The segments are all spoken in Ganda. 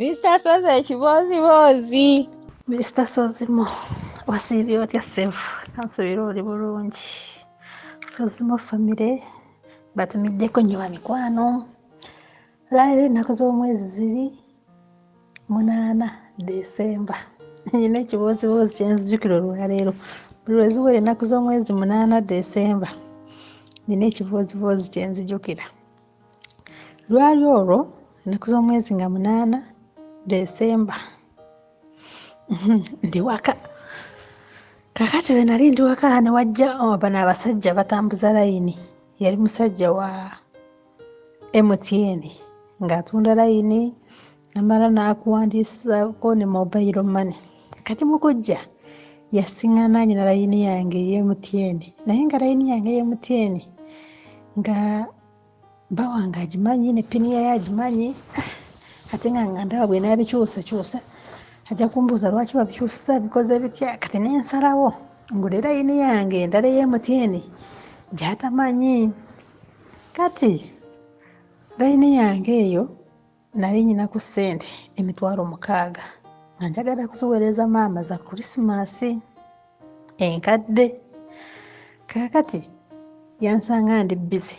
Mr. Sozi ekibooziboozi. Mr. Sozimo, wasiibye otya ssebo? Kansuubire oli bulungi. Sozimo famire batumiddeko nnyo ba mikwano. Olwaleero ennaku z'omwezi ziri 8 Desemba. Nina ekibooziboozi kye nzijukira olwaleero. Buli lwe ziwera ennaku z'omwezi 8 Desemba, nina ekibooziboozi kye nzijukira. Lwali olwo ennaku z'omwezi nga 8 Desemba, ndi waka. Kaakati bwe nali ndi waka ne wajja bano abasajja batambuza layini. Yali musajja wa MTN ng'atunda layini n'amala n'akuwandiisaako ne mobile money. Kati mu kujja yasiŋŋaana nnyina layini yange ey'e MTN naye nga layini yange ey'e MTN nga bba wange agimanyi ne PIN yaayo agimanyi, ate nga ndaba bwe naabikyusakyusa ajja kumbuuza lwaki wabikyusa bikoze bitya. Kati ne nsalawo ngule layini yange endala ey'e MTN gy'atamanyi. Kati layini yange eyo nali nnyinaku ssente 60,000 nga njagala kuziweereza maama za Krisimaasi enkadde. Kaakati yansanga ndi busy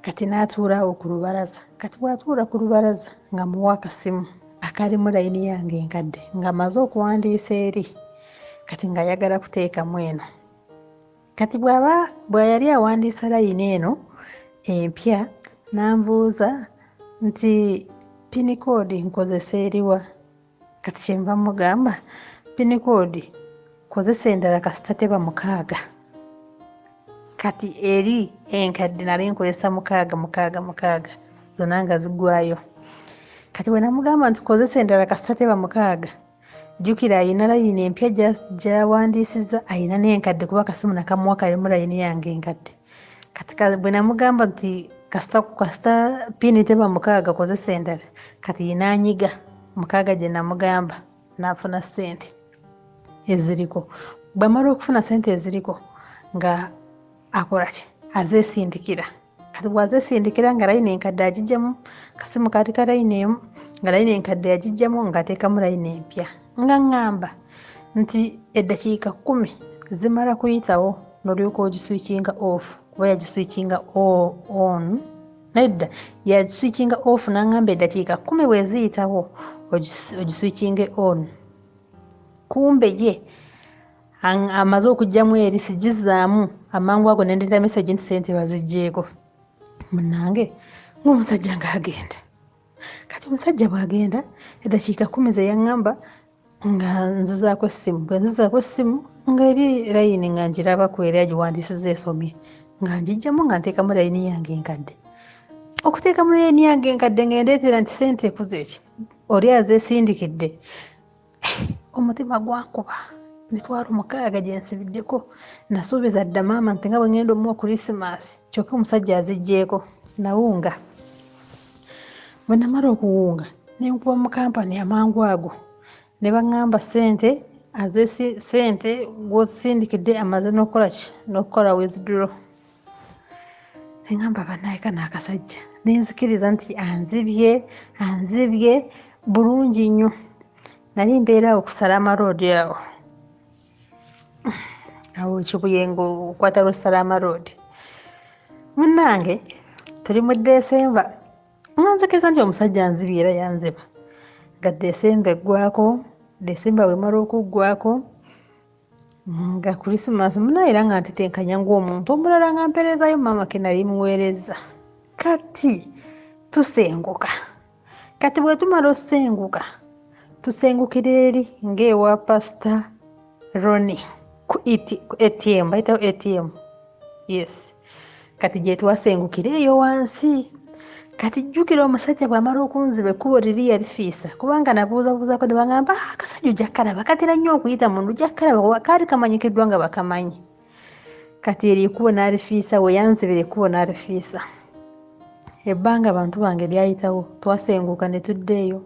kati n'atuula awo ku lubalaza. Kati bw'atuula ku lubalaza nga muwa akasimu akalimu layini yange enkadde nga mmaze okuwandiisa eri kati ng'ayagala kuteekamu eno. Kati bw'aba bwe yali awandiisa layini eno empya n'ambuuza nti PIN code nkozesa eriwa? Kati kyenva mmugamba PIN code kozesa endala kasita teba 6. Kati eri enkadde nali nkozesa 6 6 6 zonna nga ziggwaayo. Kati bwe namugamba nti kozesa endala kasita teba 6, jjukira ayina layini empya gy'awandiisizza ayina n'enkadde kuba akasimu nakamuwa kalimu layini yange enkadde. Kati bwe namugamba nti kasita PIN teba 6 kozesa endala, kati ye n'anyiga 6 gye namugamba n'afuna ssente eziriko. Bw'amala okufuna ssente eziriko nga akola ki? Azeesindikira. Kati bw'azeesindikira nga layini enkadde agiggyamu, kasimu kaali ka layini emu, nga layini enkadde yagiggyamu ng'ateekamu layini empya. Nga ŋŋamba nti eddakiika 10 zimala kuyitawo n'olyoka ogiswitchinga off kuba yagiswitchinga on nedda yagiswitchinga off n'aŋŋamba eddakiika 10 bwe ziyitawo ogiswitchinge on. Kumbe ye amaze okuggyamu eri sigizzaamu amangu ago ne ndeeta message nti ssente baziggyeeko. Munnange ng'omusajja ng'agenda. Kati omusajja bw'agenda eddakiika 10 ze yaŋŋamba nga nzizaako essimu. Bwe nzizaako essimu nga eri layini nga ngirabako era agiwandiisizza esomye. Nga ngiggyamu nga nteekamu layini yange enkadde. Okuteekamu layini yange enkadde ng'endeetera nti ssente ekuze ki? Oli azeesindikidde. Omutima gwankuba 60,000 gye nsibiddeko. Nasuubiza dda maama nti nga bwe ŋŋenda omuwa Krisimaasi kyokka omusajja aziggyeeko. Nawunga. Bwe namala okuwunga ne nkuba mu kampani amangu ago ne baŋŋamba ssente ssente gw'ozisindikidde amaze n'okukola ki? N'okukola withdraw. Ne ŋŋamba bannange kano akasajja ne nzikiriza nti anzibye, anzibye bulungi nnyo. Nali mbeera awo ku Salama Road awo. Awo Kibuye ng'okwata lwa Salama Road. Munnange tuli mu Desemba nga nzikiriza nti omusajja anzibye era yanziba. Nga Desemba eggwaako, Desemba bw'emala okuggwaako nga Krisimaasi munnaye era nga ntetenkanya ng'omuntu omulala nga mpeerezaayo maama ke nali muweerezza. Kati tusenguka. Kati bwe tumala ossenguka tusengukira eri ng'ewa Pastor Ronnie ku ATM, bayitawo ATM. Yes. Kati gye twasengukira eyo wansi. Kati jjukira omusajja bw'amala okunziba ekkubo liri yalifiisa kubanga nabuuzabuuzaako ne baŋŋamba akasajja ojja kkalaba katera nnyo okuyita mu ojja kkalaba kuba kaali kamanyikiddwa nga bakamanyi. Kati eryo ekkubo n'alifiisa we yanzibira ekkubo n'alifiisa. Ebbanga abantu bange lyayitawo twasenguka ne tudda eyo.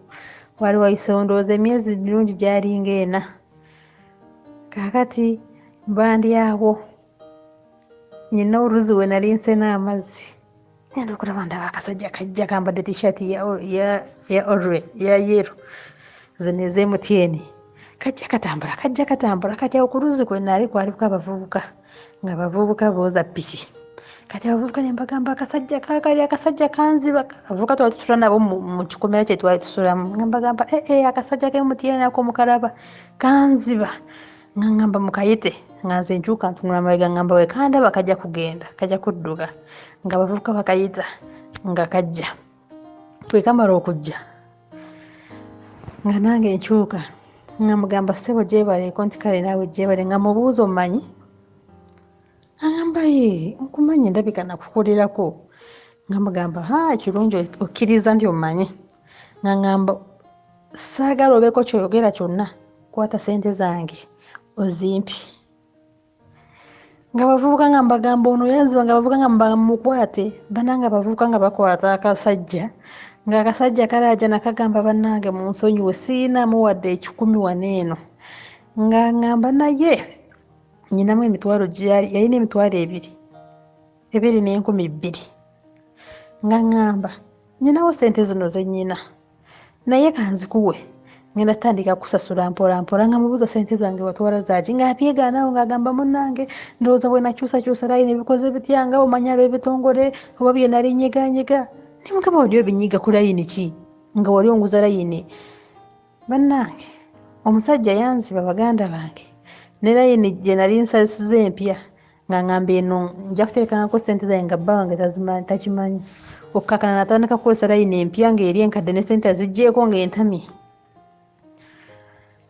Waali wayiseewo ndowooza emyezi mirungi gyalinga 4. Kaakati mba ndi awo nnyina oluzzi we nali nsena amazzi. Ngenda okulaba ndaba akasajja kajja kambadde t-shirt ya orwe ya yero zino ez'e MTN. Kajja katambula, kajja katambula, kati awo ku luzzi kwe naali kwaliko abavubuka, nga abavubuka booza ppiki. Kati abavubuka ne mbagamba akasajja kaakali, akasajja kanziba. Abavubuka twali tusula nabo mu kikomera kye twali tusulamu. Nga mbagamba akasajja k'e MTN ako mukalaba kanziba. Nga ngamba mukayite, nga nze nkyuka ntunula mabega, ngamba we kandaba kajja kugenda, kajja kudduka. Nga abavubuka bakayita nga kajja. Bwe kamala okujja nga nange nkyuka nga mugamba ssebo gyebaleko, nti kale naawe gyebale. Nga mubuuza omumanyi, agamba ye nkumanyi, ndabika nakukolerako. Nga mugamba ha kirungi okkiriza nti omumanyi. Nga ngamba saagala obeeko ky'oyogera kyonna, kwata ssente zange ozimpe. Nga abavubuka nga mbagamba ono yanziba, nga abavubuka nga mukwate. Bannange abavubuka nga bakwata akasajja, ng'akasajja kalaaja nakagamba bannange munsonyiwe siyinaamu wadde 1,000 wano eno. Nga ngamba naye nnyinamu emitwalo yalina emitwalo ebiri, 2,200. Nga ngamba nnyinawo ssente zino ze nnyina, naye kanzikuwe, ngenda tandika kusasula mpola mpola. Nga mubuuza ssente zange watwala zaaki, ng'abyegaanawo ng'agamba munnange ndowooza bwe nakyusakyusa layini bikoze bitya, nga omanyi ab'ebitongole oba bye nali nnyeganyega. Ne mugamba wali obinyiga ku layini ki nga wali onguza layini? Bannange omusajja yanziba baganda bange ne layini gye nali nsasiza empya, nga ngamba eno nja kuterekangako ssente zange nga bba wange takimanyi. Okukakana natandika kukozesa layini empya ng'eri enkadde ne ssente aziggyeeko ng'entamye.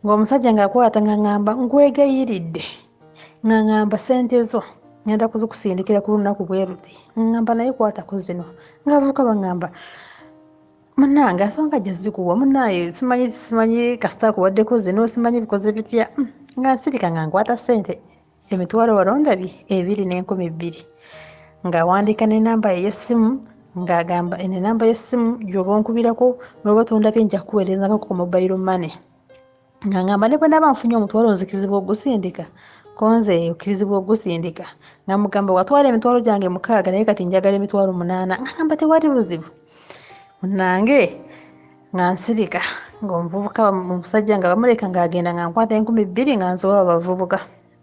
Ng'omusajja ng'akwata nga ngamba nkwegayiridde, nga ngamba ssente zo ngenda kuzikusindikira ku lunaku bwe luti, ngamba naye kwatako zino. Ng'abavubuka baŋŋamba munnange asonga ajja zikuwa, munnange simanyi kasita akuwaddeko zino, simanyi bikoze bitya. Nga nsirika nga nkwata ssente emitwalo walondabye 2,200. Ng'awandiika n'ennamba ye ey'essimu, ng'agamba eno ennamba y'essimu gy'oba onkubirako n'oba tondabye nja kukuweerezako ku mobile money. Nga ngamba ne bwe naaba nfunye omutwalo nzikirizibwa ogusindika, ko nze okkirizibwa ogusindika. Nga mugamba watwala emitwalo gyange 6 naye kati njagala emitwalo 8. Nga ngamba tewali buzibu. Munnange nga nsirika, ng'omuvubuka omusajja nga bamuleka ng'agenda, nga nkwata 2,000 nga nziwa abavubuka,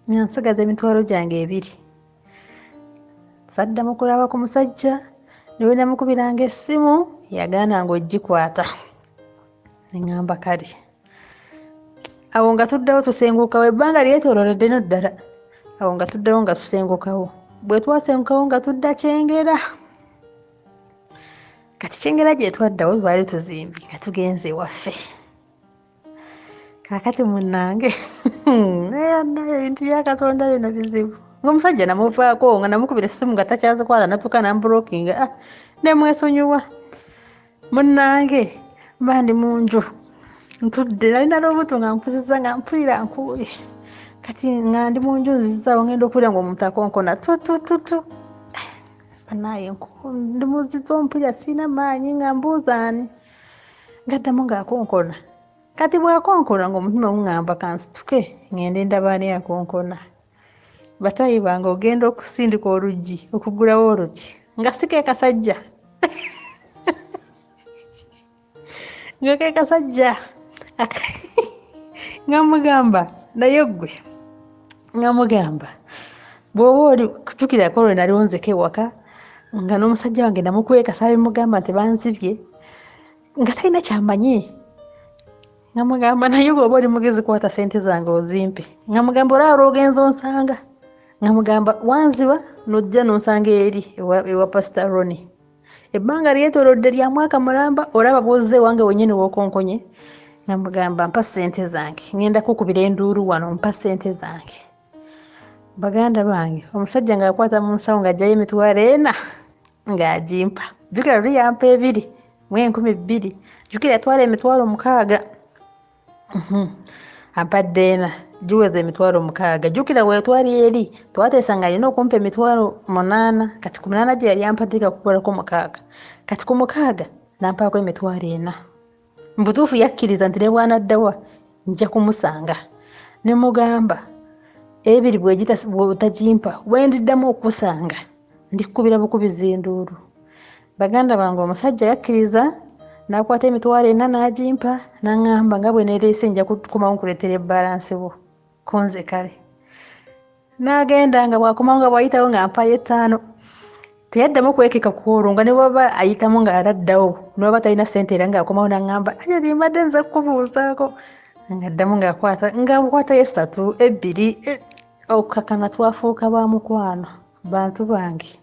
nga nsigaza emitwalo gyange 2. Saddamu kulaba ku musajja, ne bwe namukubiranga essimu yagaananga oggikwata. Ne ŋŋamba kale. Awo nga tuddawo tusengukawo, ebbanga lyetoolooledde nnyo ddala. Awo nga tuddawo nga tusengukawo. Bwe twasengukawo nga tudda Kyengera. Kati Kyengera gye twaddawo twali tuzimbye nga tugenze ewaffe. Kaakati munnange naye ebintu bya Katonda bino bizibu. Ng'omusajja namuvaako nga namukubira essimu nga takyazikwata natuuka n'ambulokinga, ne mwesonyiwa. Munnange mba ndi mu nju ntudde, nalina n'obuto nga nkuzizza nga mpulira nkuuye. Kati nga ndi mu nju nzizaawo ngenda okuwulira ng'omuntu akonkona tu tu tu tu. Bannaaye ndi muzito mpulira sirina maanyi nga mbuuza ani, ngaddamu ng'akonkona. Kati bw'akonkona ng'omutima guŋŋamba kansituke ŋŋende ndaba ani akonkona. Batayi bange ogenda okusindika oluggi okuggulawo oluggi nga si ke kasajja. Nga ke kasajja. Nga mugamba naye ggwe, nga mugamba bw'oba oli kutukirako lwe naliwo nzeka ewaka nga n'omusajja wange namukweka saabimugamba nti banzibye, nga talina ky'amanyi. Nga mugamba naye bw'oba oli mugezi kwata ssente zange ozimpe. Nga mugamba olaba lw'ogenza onsanga. Nga mugamba wanziba n'ojja n'onsanga eri ewa Pastor Ronnie. Ebbanga lyetoolodde lya mwaka mulamba, olaba bw'ozze ewange wennyini w'okonkonye. Nga mugamba mpa ssente zange, ŋŋenda kukubira enduulu wano, mpa ssente zange. Baganda bange omusajja ng'akwata mu nsawo ng'aggyayo emitwalo 4 ng'agimpa. Jjukira luli yampa 2,200, jjukira yatwala emitwalo 6. Ampadde 4, giweza emitwalo 6. Jjukira bwe twali eri twateesa ng'alina okumpa emitwalo 8, kati ku 8 gye yali ampadde gakukolako 6. Kati ku 6 n'ampaako emitwalo 4. Mu butuufu yakkiriza nti ne bw'anaddawa nja kumusanga. Ne mugamba 2 bw'otagimpa bwe ndiddamu okusanga ndikukubira bukubizi enduulu. Baganda bange, omusajja yakkiriza n'akwata 40,000 n'agimpa, n'aŋŋamba nga bwe neereese nja kukomawo nkuleetera ebbalansi wo. Ko nze kale. N'agenda nga bw'akomawo nga bw'ayitawo nga mpayo 5. Teyaddamu kwekeka ku olwo, nga ne bw'aba ayitamu ng'aladdawo, ne bw'aba talina ssente era ng'akomawo n'aŋŋamba, Hajati mbadde nze kukubuuzaako. Ng'addamu ng'akwata, ng'akwatayo 3, 2, okukakana twafuuka ba mukwano. Bantu bange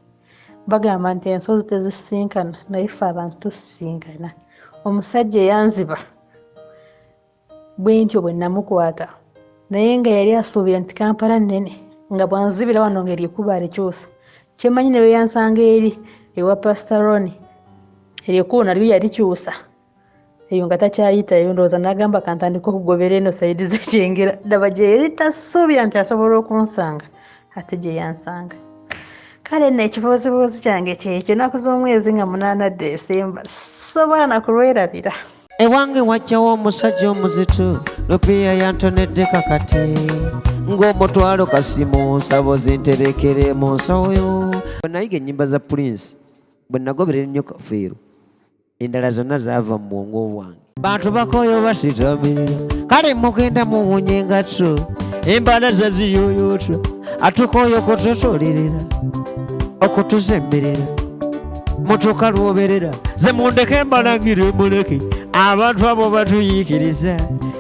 bagamba nti ensozi tezisinkana, naye ffe abantu tusisinkana. Omusajja eyanziba bwe ntyo bwe namukwata, naye nga yali asuubira nti Kampala nnene, nga bw'anzibira wano ng'eryo ekkubo alikyusa. Kyemmanyi ne bwe yansanga eri ewa Pastor Ronnie, eryo ekkubo nalyo yalikyusa. Eyo nga takyayitayo, ndowooza n'agamba kantandike okugobera eno sayidi z'ekyengera. Ddaba gye yali tasuubira nti asobola okunsanga, ate gye yansanga. Kale nno ekibooziboozi kyange kyekyo, ennaku z'omwezi nga 8 Desemba, sisobola na kulwerabira. Ewange wajjawo omusajja omuzito, lupiya yantonedde kakati ng'omutwalo kasimu nsabo zinterekere mu nsawo yo. Bwe nayiga ennyimba za Prince, bwe nagoberera ennyo Kafeero, endala zonna zaava mu bwongo bwange. Bantu bakooyo basitamirira, kale mugenda muwunya engatto, embalaza ziyooyootwa, atukooyo okututulirira, okutusemberera, mutuuka lwoberera, ze mundeke mbalangire muleke, abantu abo batuyiikiriza,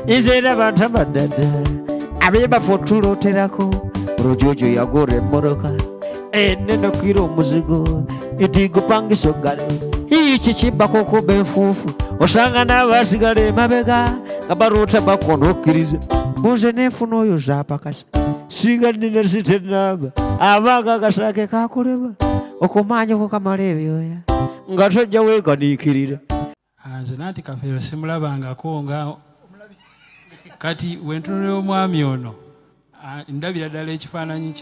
nze era bantu abaddadda, abeebafu otulooterako, Rujuju yagura emmotoka enene okira omuzigo, ntigupangisa ogale, iki kibbako okuba enfuufu, osanga n'abasigala emabega nga baroota bakona okkiriza. Nze nenfuna oyo zaapakasa, singa nnina site namba, abanga akasaake kakulema, okumaanyi okukamala ebyoya, nga tojja weekaniikirira. Nze nanti Kafeero simulabangako nga kati wentunulira omwami ono, ndabira ddala ekifaananyi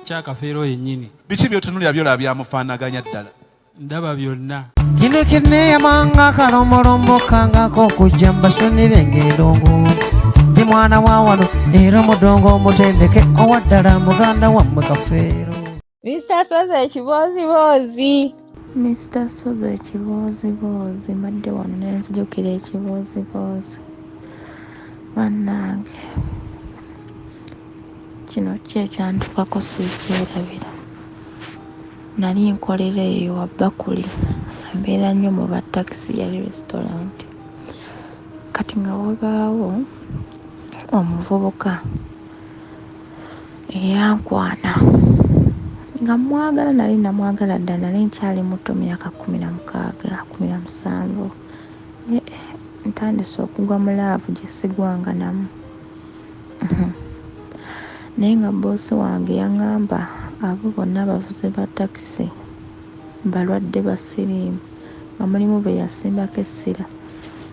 kya Kafeero yennyini. Biki by'otunulira byolaba byamufaanaganya ddala? Ndaba byonna. Kino kinneeyamanga kalombolombo kangako okujja mbasunire ng'endongo. Ndi mwana wa wano era omudongo omutendeke owa ddala muganda wammwe Kafeero. Mr. Sozi ekibooziboozi. Mr. Sozi ekibooziboozi, mbadde wano ne nzijukira ekibooziboozi. Bannange, kino ki ekyantukako siikyerabira. Nali nkolera eyo wa Bakuli, mbeera nnyo mu ba takisi, yali restaurant. Kati nga wabaawo omuvubuka eyankwana nga mmwagala, nali namwagala dda, nali nkyali muto, myaka 16, 17. Ntandise okugwa mu laavu gye sigwanga namu. Naye nga bboosi wange yaŋŋamba abo bonna abavuzi ba takisi balwadde ba siriimu, nga mulimu be yasimbako essira.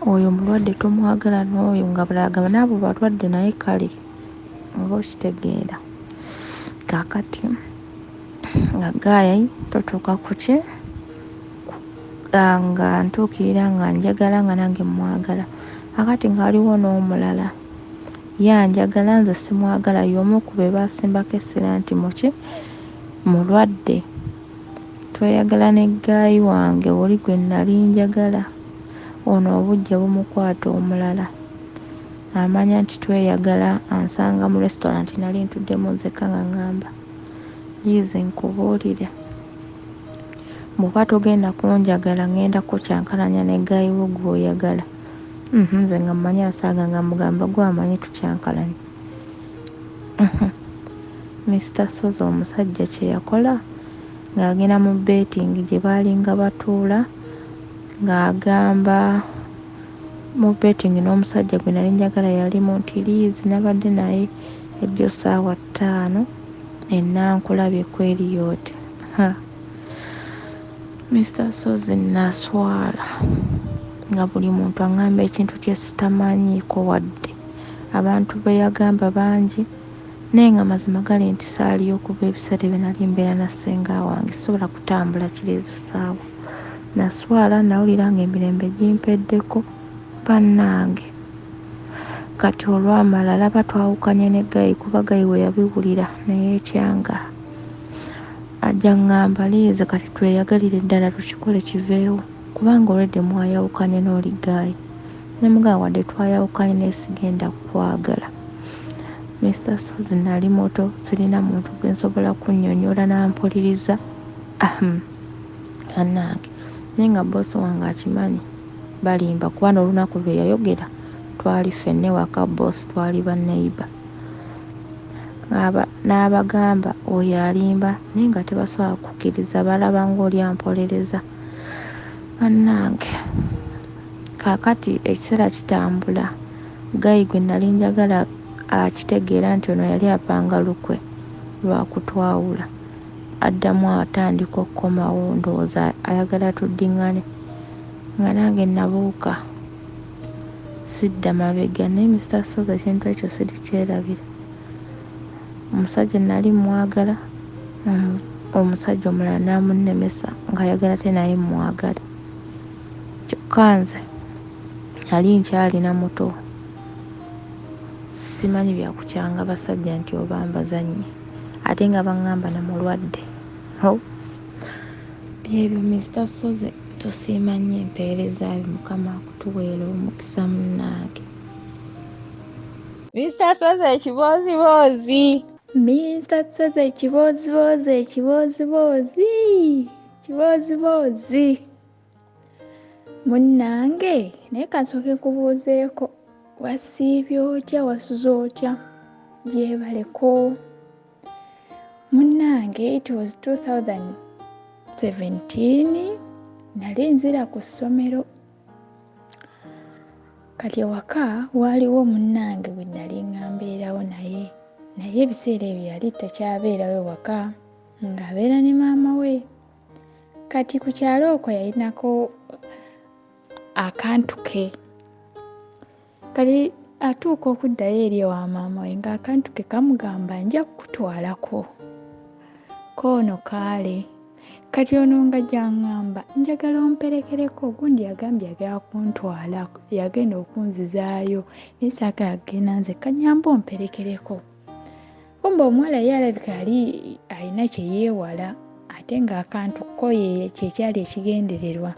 Oyo mulwadde tomwagala n'oyo nga balagamba n'abo balwadde naye kale oba okitegeera. Kaakati nga gaayi totuuka ku ki, nga ntuukirira nga njagala nga nange mmwagala. Kaakati nga waliwo n'omulala ye anjagala nze simwagala, y'omu ku be baasimbako essira nti muki mulwadde. Tweyagala ne ggaayi wange oli gwe nali njagala, ono obuggya bumukwata omulala. Amanya nti tweyagala, ansanga mu restaurant nali ntuddemu nzekka nga ŋŋamba, Liizi nkubuulire, bw'oba togenda kunjagala ŋŋenda kukyankalanya ne ggaayi wo gw'oyagala. Nze nga mmanyi asaaga nga mugamba gwe amanyi tukyankalanye. Mr. Sozi omusajja kye yakola ng'agenda mu betting gye baalinga batuula, ng'agamba mu betting n'omusajja gwe nali njagala yalimu nti Liizi nabadde naye ejjo ssaawa 5 ennankulabye ku Elliot. Ha. Mr. Sozi naswala nga buli muntu aŋŋamba ekintu kye sitamanyiiko wadde. Abantu be yagamba bangi, naye nga mazima gali nti saaliyo kuba ebiseera ebyo nali mbeera na ssenga wange, sisobola kutambula kiri ezo ssaawa. Naswala nawulira ng'emirembe gimpeddeko bannange. Kati olwamala laba twawukanye ne Gayi kuba Gayi we yabiwulira ne yeekyanga. Ajja ŋŋamba Liizi kati tweyagalire ddala tukikole kiveewo kubanga olwedde mwayawukanye n'oli ggaayi. Ne mugamba wadde twayawukanye naye sigenda kukwagala. Mister Ssozi nali muto sirina muntu gwe nsobola kunnyonnyola n'ampuliriza. Ahem bannange naye nga bboosi wange akimanyi balimba kuba n'olunaku lwe yayogera twali ffenna ewaka bboosi twali ba neighbour. N'abagamba oyo alimba naye nga tebasobola kukkiriza balaba ng'oli ampolereza. Bannange kaakati ekiseera kitambula ggayi gwe nali njagala akitegeera nti ono yali apanga lukwe lwa kutwawula addamu atandika okukomawo ndowooza ayagala tuddingane nga nange nabuuka sidda mabega naye Mister Ssozi ekintu ekyo sirikyerabira. Omusajja nali mmwagala omusajja omulala n'amunnemesa ng'ayagala ate naye mmwagale. Kyokka nze nali nkyalina muto simanyi bya kukyanga basajja nti oba mbazannye ate nga baŋŋamba na mulwadde. Ho! Byebyo Mister Ssozi tusiima nnyo empeereza yo Mukama akutuweere omukisa munnange. Mister Ssozi ekibooziboozi. Mister Ssozi ekibooziboozi ekibooziboozi kibooziboozi. Munnange naye kansooke nkubuuzeeko wasiibye otya wasuze otya gyebaleko. Munnange it was 2017 nali nzira ku ssomero kati ewaka waaliwo munnange gwe nali nga mbeerawo naye naye ebiseera ebyo yali takyabeerawo ewaka ng'abeera ne maama we. Kati ku kyalo okwo yalinako akantu ke kati atuuka okuddayo eri ewa maama we ng'akantu ke kamugamba nja kukutwalako koono kaale. Kati ono nga gy'aŋŋamba njagala omperekereko gundi yagambye ayagala kuntwala yagenda okunzizaayo naye saagala kugenda nzekka nnyamba omperekereko. Kumbe omuwala ye alabika yali alina kye yeewala ate ng'akantu ko ye kye kyali ekigendererwa.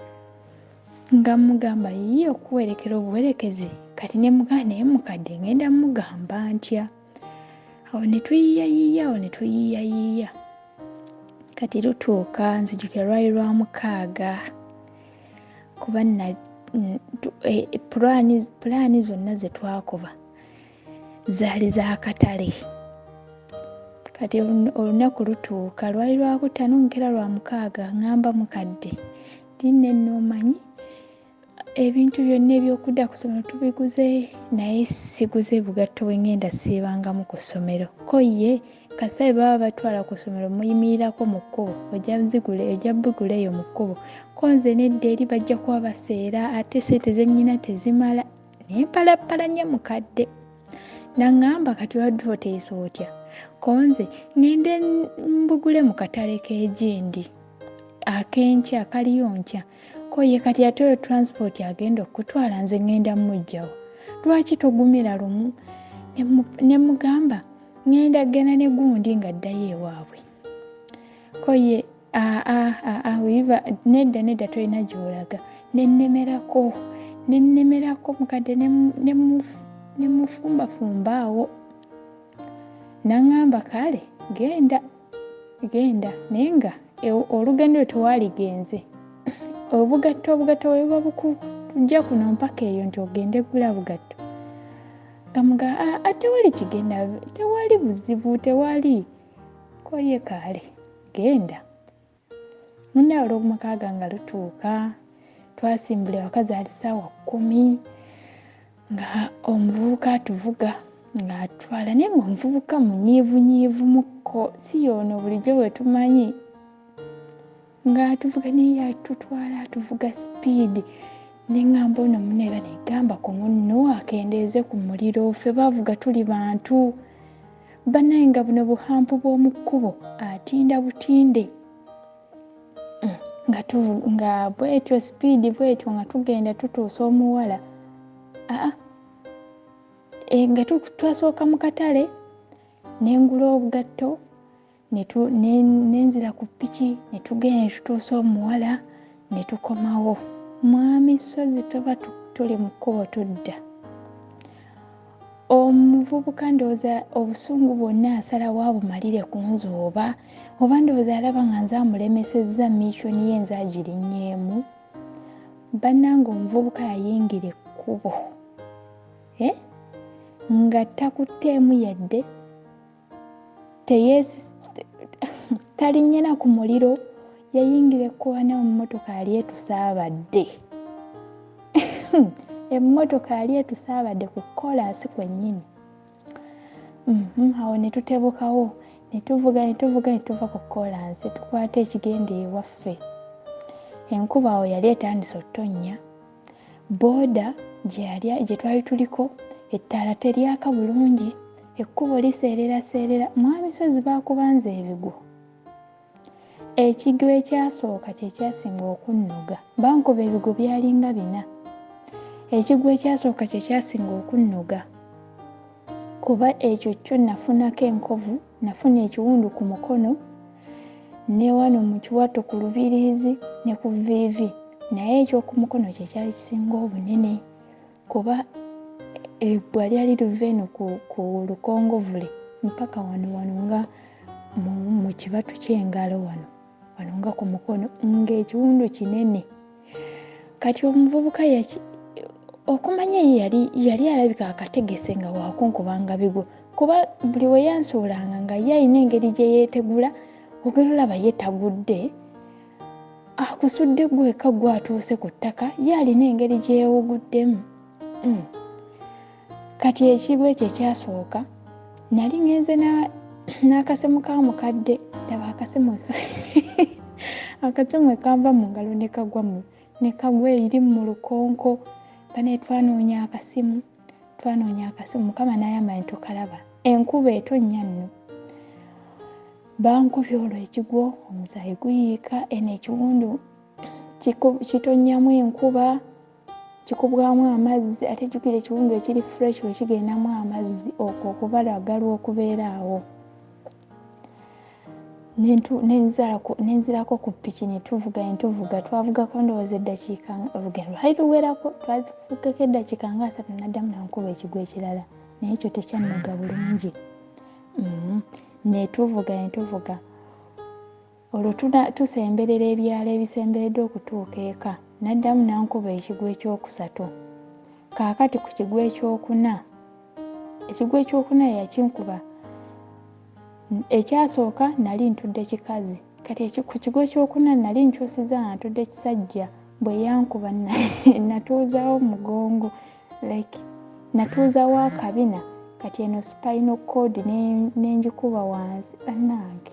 Nga mmugamba yiiyi okuwerekera obuwerekezi kati ne mugamba naye mukadde ngenda mmugamba ntya. Awo ne tuyiiyayiiya awo ne tuyiiyayiiya. Kati lutuuka nzijukira lwali lwa mukaaga kuba pulaani zonna ze twakuba zaali za katale. Kati olunaku lutuuka lwali lwakutaano nkera lwa mukaaga ŋŋamba mukadde nti nno nno omanyi ebintu byonna eby'okudda ku ssomero tubiguze naye siguze bugatto bwe ŋŋenda siibangamu ku ssomero. Ko ye kasita bwe baba batwala ku ssomero muyimirirako mu kkubo ojja zigula ojja bigula eyo mu kkubo. Ko nze nedda eri bajja kuba baseera ate ssente ze nnyina tezimala ne mpalappalanya mukadde. N'aŋŋamba kati obadde oteesa otya? Ko nze ŋŋende mbugule mu katale k'egindi ak'enkya kaliyo nkya. Ko ye kati ate oyo transport agenda okukutwala nze ŋŋenda mmuggyawo. Lwaki togumira lumu? Ne mugamba ŋŋenda ggenda ne gundi ng'addayo ewaabwe. Ko ye aa aa wiiva nedda nedda tolina gy'olaga. Ne nnemerako mukadde ne mufumbafumba awo. N'aŋŋamba kale genda genda naye nga olugendo lwe tewaligenze. Obugatto obugatto bwe buba bukujja kuno mpaka eyo nti ogende gula bugatto. Nga mugamba aa tewali kigenda tewali buzibu tewali. Ko ye kale genda. Munnaye olwomukaaga nga lutuuka twasimbula ewaka zaali ssaawa 10 nga omuvubuka atuvuga ng'atutwala naye ng'omuvubuka munyiivunyiivumukko si y'ono bulijjo bwe tumanyi. Ng'atuvuga naye atutwala atuvuga sipiidi ne ŋŋamba ono munne era ne ŋŋamba ku munno akendeeze ku muliro ffe bavuga tuli bantu. Bannaye nga buno buhampu bw'omu kkubo atinda butinde. Nga bw'etyo sipiidi bw'etyo nga tugenda tutuusa omuwala. Aa nga twasooka mu katale ne ngula obugatto Nenzira ku ppiki ne tugenda ne tutuusa omuwala ne tukomawo. Mwami Ssozi toba tuli mu kkubo tudda. Omuvubuka ndowooza obusungu bwonna asalawo abumalire ku nze oba ndowooza alaba nga nze amulemesezza mission ye nze agirinnyeemu. Bannange omuvubuka yayingira ekkubo nga takutteemu yadde, talinnya na ku muliro, yayingira ekkubo mu mmotoka yali etusaabadde. Emmotoka yali etusaabadde ku kkoolaasi kwennyini. Awo ne tutebukawo ne tuvuga ne tuvuga ne tuva ku kkoolaasi tukwata ekigenda ewaffe. Enkuba awo yali etandise otonnya. Booda gye twali tuliko ettaala teryaka bulungi, ekkubo liseereraseerera. Mwami Ssozi baakubanza ebigwo. Ekigwo ekyasooka kye kyasinga okunnoga. Bankuba ebigwo byalinga bina. Ekigwo ekyasooka kye kyasinga okunnoga kuba ekyo kyo nafunako enkovu, nafuna ekiwundu ku mukono ne wano mu kiwato ku lubiriizi ne ku vviivi. Naye eky'oku mukono kye kyali kisinga obunene kuba ebbwa lyali luva eno ku lukongovule mpaka wano wano nga mu kibatu ky'engalo wano wano nga ku mukono, ng'ekiwundu kinene. Kati omuvubuka okumanya ye yali alabika akategese nga waakunkubanga bigwo, kuba buli we yansuulanga nga ye alina engeri gye yeetegula, ogenda olaba ye tagudde, akusudde gweka gwe atuuse ku ttaka, ye alina engeri gye yeewuguddemu. Kati ekigwo ekyo ekyasooka nali ngenze n'akasimu ka mukadde, ndaba akasimu kanva mu ngalo ne kagwa eri mu lukonko. Bane twanoonya akasimu, Mukama n'ayamba ne tukalaba. Enkuba etonnya nno. Bankubye olwo ekigwo, omusaayi guyiika, eno ekiwundu kitonnyamu enkuba, kikubwamu amazzi, ate jjukira ekiwundu ekiri fresh bwe kigendamu amazzi okwo okubalagalwa okubeera awo. Nenzirako ku ppiki ne tuvuga, twavugako ndowooza eddakiika, olugendo lwali luwerako, twavugako eddakiika nga 3 n'addamu n'ankuba ekigwo ekirala, naye ekyo tekyannoga bulungi. Ne tuvuga olwo tusemberera ebyalo ebisemberedde okutuuka eka, n'addamu n'ankuba ekigwo ekyokusatu. Kaakati ku kigwo ekyokuna, ekigwo ekyokuna yakinkuba. Ekyasooka nali ntudde kikazi, kati ku kigwo ekyokuna nali nkyusiza nga ntudde kisajja. Bwe yankuba natuuzaawo mugongo, like natuuzaawo akabina, kati eno spinal cord n'enjikuba wansi. Bannange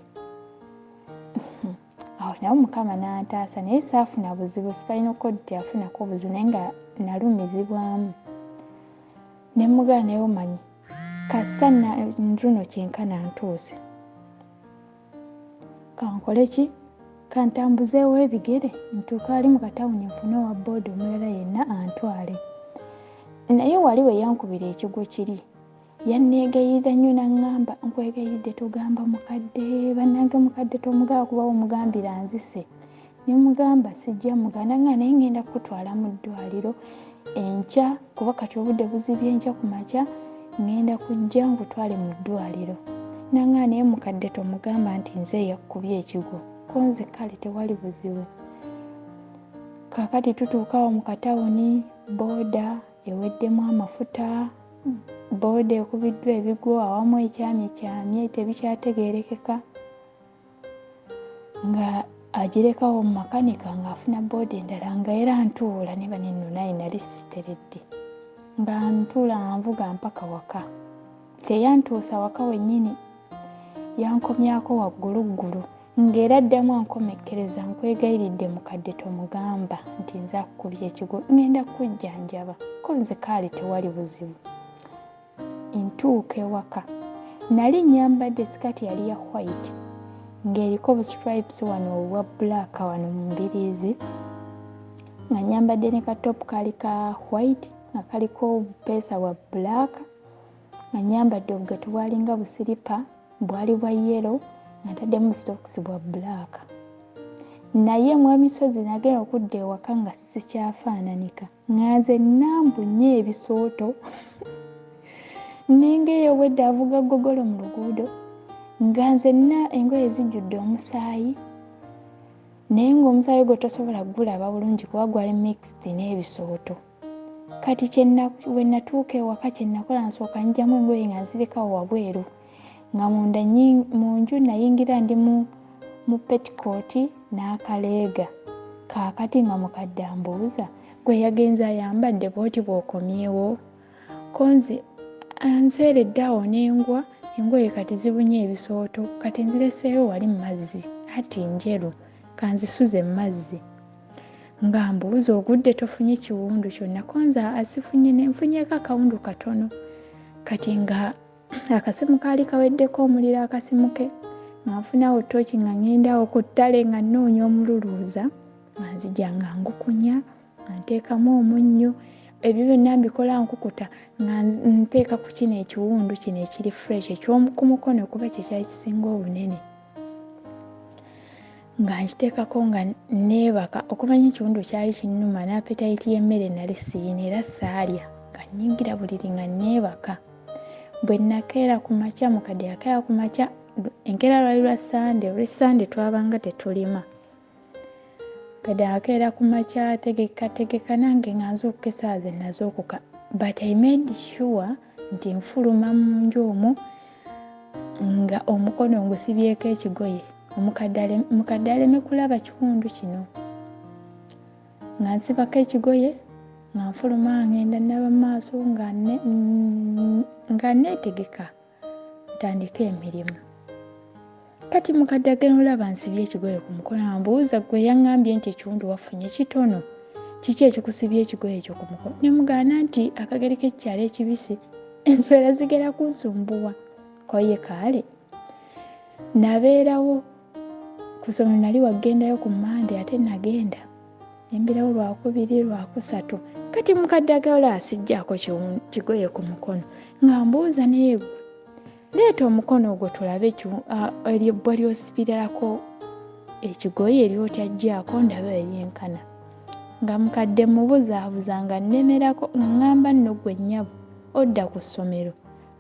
awo naye Mukama n'antaasa, naye saafuna buzibu, spinal cord teyafunako buzibu, naye nga nalumizibwamu. Ne mugamba naye omanyi kasita nzuno kyenkana ntuuse, kankole ki, kantambuzeewo ebigere ntuuke ali mu katawuni nfune owa booda omulala yenna antwale. Naye wali we yankubira ekigwo kiri yanneegayirira nnyo n'aŋŋamba, nkwegayiridde togamba mukadde, bannange mukadde tomugamba kuba omugambira nzise. Ne mugamba sijja muganda, nga naye ngenda kukutwala mu ddwaliro enkya, kuba kati obudde buzibye, enkya ku makya ngenda kujja nkutwale mu ddwaliro. N'aŋŋamba naye mukadde tomugamba nti nze eyakkubye ekigwo, ko nze kale tewali buzibu. Kaakati tutuukawo mu katawuni, booda eweddemu amafuta, booda ekubiddwa ebigwo, awamu ekyamyekyamye tebikyategeerekeka, nga agirekawo mu makanika ng'afuna booda endala, nga era ntuula ne banenno naye nali siteredde, nga ntuula nga nvuga mpaka waka. Teyantuusa waka wennyini, yankomyako wagguluggulu, ng'era addamu ankomekkereza, nkwegayiridde mukadde tomugamba nti nze akukubye ekigwo, ngenda kujjanjaba, ko nze kaali tewali buzibu. Ntuuka ewaka, nali nnyambadde sikaati yali ya white ng'eriko obustripes wano obwa black wano mu mbiriizi, nga nnyambadde ne katop kaali ka white nga kaliko obupeesa bwa black, nga nnyambadde obugatto bwalinga busiripa bwali bwa yellow, Nga ntaddemu sitokisi bwa black. Naye Mwami Ssozi nagenda okudda ewaka nga sikyafaananika, nga nze nambunye ebisooto. Ninga eyo obwedda avuga gogolo mu luguudo, nga nzenna engoye zijjudde omusaayi, naye ng'omusaayi ogwo tosobola kugulaba bulungi kuba gwali mixed n'ebisooto. Kati we natuuka ewaka kye nakola nsooka nggyamu engoye nga nzirekawo wabweru, nga munda mu nju nayingira ndi mu petticoat n'akaleega. Kaakati nga mukadde ambuuza, gwe yagenze ayambadde bw'oti bw'okomyewo? Ko nze anseeredde awo ne ngwa, engoye kati zibunye ebisooto, kati nzireseeyo wali mu mazzi, anti njeru, kanzisuze mu mazzi. Nga mbuuza ogudde tofunye kiwundu kyonna? Ko nze asifunye, nfunyeeko akawundu katono. Kati nga akasimu kaali kaweddeko omuliro akasimu ke, nga nfunawo ttooki nga ŋŋenda awo ku ttale nga nnoonya omululuuza, nga nzija nga ngukunya, nga nteekamu omunnyo, ebyo byonna mbikola nkukuta, nga nteeka ku kino ekiwundu kino ekiri fresh eky'oku mukono kuba kye kyali kisinga obunene. Nga nkiteekako nga neebaka. Okumanya ekiwundu kyali kinnuma n'appetite y'emmere nali siyina era saalya, nga nnyingira buliri nga neebaka. Bwe nakeera ku makya, mukadde yakeera ku makya, enkeera lwali lwa Ssande, olw'e Ssande twabanga tetulima. Mukadde akeera ku makya ategeka tegeka, nange nga nzuukuka essaawa ze nazuukuka, but I made sure nti nfuluma mu nju omwo nga omukono ngusibyeko ekigoye, mukadde aleme kulaba kiwundu kino. Nga nsibako ekigoye nga nfuluma ngenda nnaaba mu maaso nga neetegeka ntandike emirimu. Kati mukadde agenda olaba nsibye ekigoye ku mukono, ambuuza, gwe yaŋŋambye nti ekiwundu wafunye kitono, kiki ekikusibye ekigoye ekyo ku mukono? Ne mugaana nti akageri k'ekyalo ekibisi, enswera zigera kunsumbuwa. Ko ye kaale. Nabeerawo ku ssomero, nali waggendayo ku Mmande, ate nagenda ne mbeerawo Lwakubiri, Lwakusatu. Kati mukadde agala asijjaako kigoye ku mukono, nga mbuuza, naye ggwe leeta omukono ogwo tulabe eryo ebbwa ly'osibirako ekigoye ly'otaggyaako ndabe eryenkana. Nga mukadde mmubuzaabuza nga nnemerako, nga ŋŋamba nno ggwe nnyabo odda ku ssomero,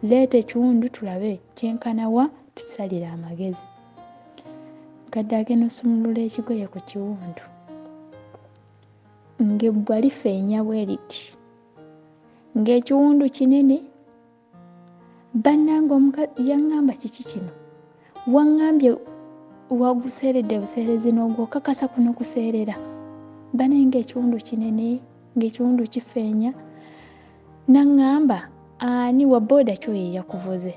leeta ekiwundu tulabe kyenkana wa, tukisalire amagezi. Mukadde agenda osumulula ekigoye ku kiwundu, ng'ebbwa lifeenya bwe liti, ng'ekiwundu kinene. Bannange, yaŋŋamba, kiki kino? Waŋŋambye waguseeredde buseerezi n'ogwokakasa kuno kuseerera. Banaye ng'ekiwundu kinene, ng'ekiwundu kifeenya. Naŋŋamba, ani wa booda ki oyo eyakuvuze?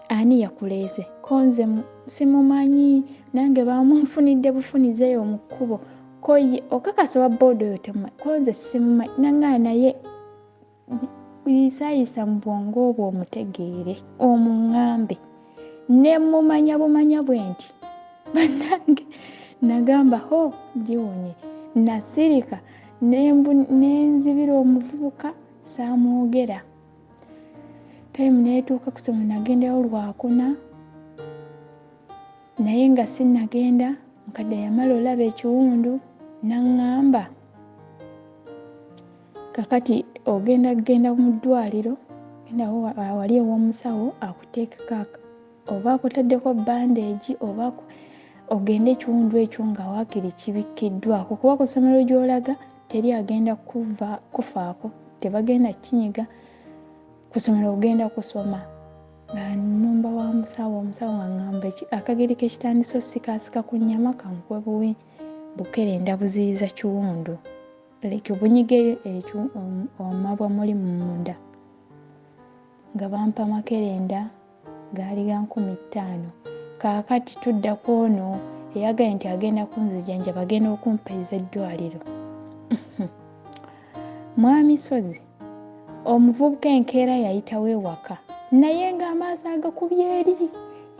Ani yakuleese? Ko nze simumanyi, nange bamunfunidde bufunize eyo mu kkubo. Ko ye okakasa owa booda oyo tomumanyi? Ko nze simumanyi. Naŋŋamba, naye yisaayisa mu bwongo obwo omutegeere omuŋŋambe. Ne mmumanya bumanya bwe nti. Bannange, nagamba ho giwonye. Nasirika ne nzibira omuvubuka, saamwogera. Time n'etuuka ku ssomero nagendayo Lwakuna, naye nga sinnagenda, mukadde yamala olaba ekiwundu n'aŋŋamba, kakati ogenda kugenda mu ddwaliro, gendawo wali ew'omusawo akuteekeko oba akutaddeko bandage oba ogende ekiwundu ekyo nga waakiri kibikkiddwako, kuba ku ssomero gy'olaga teri agenda kufaako, tebagenda kukinyiga. Ku ssomero ogenda kusoma. Nga nnumba wa musawo, omusawo nga ŋŋamba akageri k'ekitandise osikaasika ku nnyama kankuwe buwi bukerenda buziyiza kiwundu, like bunyige amabwa muli munda. Nga bampa makerenda gaali ga 5,000. Kaakati tudda ku ono eyagambye nti agenda kunzijanjaba, agenda okumpeeza eddwaliro. Mwami Ssozi, omuvubuka enkeera yayitawo ewaka, naye ng'amaaso agakubye eri.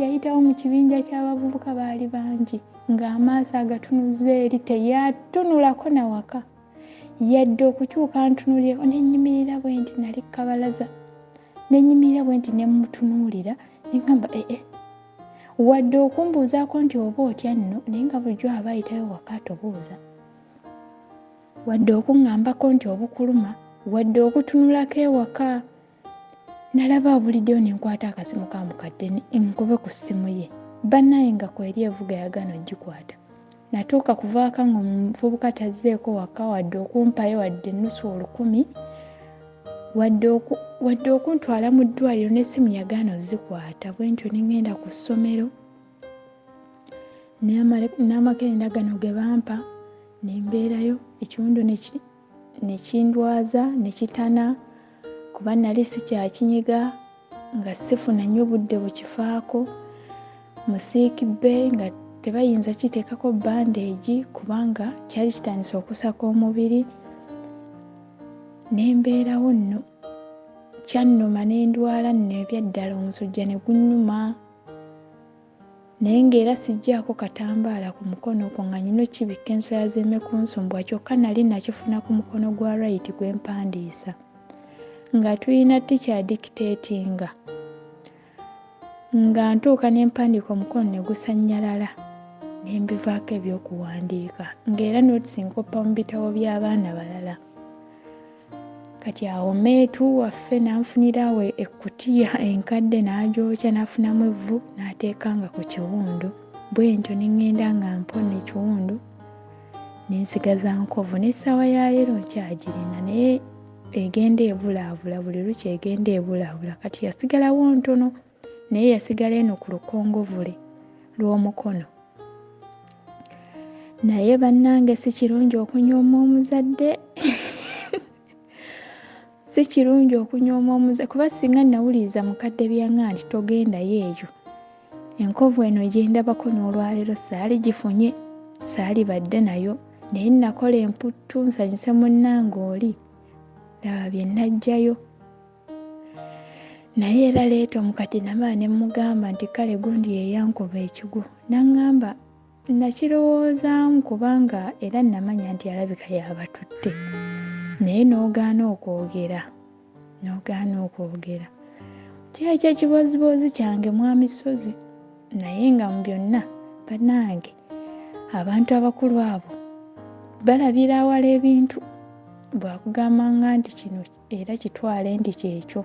Yayitawo mu kibinja ky'abavubuka, baali bangi, ng'amaaso agatunuzza eri, teyatunulako na waka yadde okukyuka ntunuulireko. Ne nnyimirira bwe nti, nali kabalaza, ne nnyimirira bwe nti ne mmutunuulira, ne ŋŋamba, ee, Wadde okumbuuzaako nti oba otya nno, naye nga bulijjo aba ayitayo waka atobuuza. Wadde okuŋŋambako nti obukuluma, wadde okutunulako ewaka. Nalaba abuliddeyo ne nkwata akasimu ka mukadde nkube ku ssimu ye. Bannaaye nga kweri evuga yagaana ogikwata. Natuuka kuvaako ng'omuvubuka tazzeeko waka wadde okumpayo wadde ennusu olukumi, wadde okuntwala mu ddwaliro n'essimu yagaana ozikwata. Bwe ntyo ne ŋŋenda ku ssomero n'amakerenda gano ge bampa ne mbeerayo, ekiwundu ne kindwaza ne kitana kuba nali sikyakinyiga nga sifuna nnyo budde bukifaako. Mu sick bay nga tebayinza kiteekako bandeegi kubanga kyali kitandise okusaka omubiri. Ne mbeerawo nno, kyannuma ne ndwala nno ebyaddala omusujja ne gunnuma. Naye ng'era siggyaako katambaala ku mukono okwo nga nnina okkibikka enswera zireme kunsumbuwa, kyokka nali nakifuna ku mukono gwa right gwe mpandiisa. Nga tulina ttica adictatinga, nga ntuuka ne mpandiika omukono ne gusannyalala ne mbivaako ebyokuwandiika, ng'era notes nkoppa mu bitabo by'abaana balala. Kati awo meetu waffe n'anfunirawo ekkutiya enkadde n'agyokya n'afunamu evvu n'ateekanga ku kiwundu. Bwe ntyo ne ŋŋenda nga mpona ekiwundu ne nsigaza nkovu. N'essaawa ya leero nkyagirina naye egenda ebulaabula, buli lukya egenda ebulaabula. Kati yasigalawo ntono naye yasigala eno ku lukongovule lw'omukono. Naye bannange si kirungi okunyooma omuzadde. Si kirungi okunyooma omuzadde kuba singa nawuliriza mukadde byaŋŋamba nti togendayo eyo, enkovu eno gye ndabako n'olwaleero saali gifunye, saalibadde nayo. Naye nakola emputtu nsanyuse munnange oli, laba bye naggyayo. Naye era leeta omukadde namala ne mmugamba nti kale gundi ye yankuba ekigwo. N'aŋŋamba nakirowoozaamu kubanga era namanya nti alabika y'abatutte. Naye n'ogaana okwogera, n'ogaana okwogera. Kyali ky'ekibooziboozi kyange mwami Ssozi. Naye nga mu byonna bannange abantu abakulu abo balabira awala ebintu. Bw'akugambanga nti kino era kitwale nti kyekyo.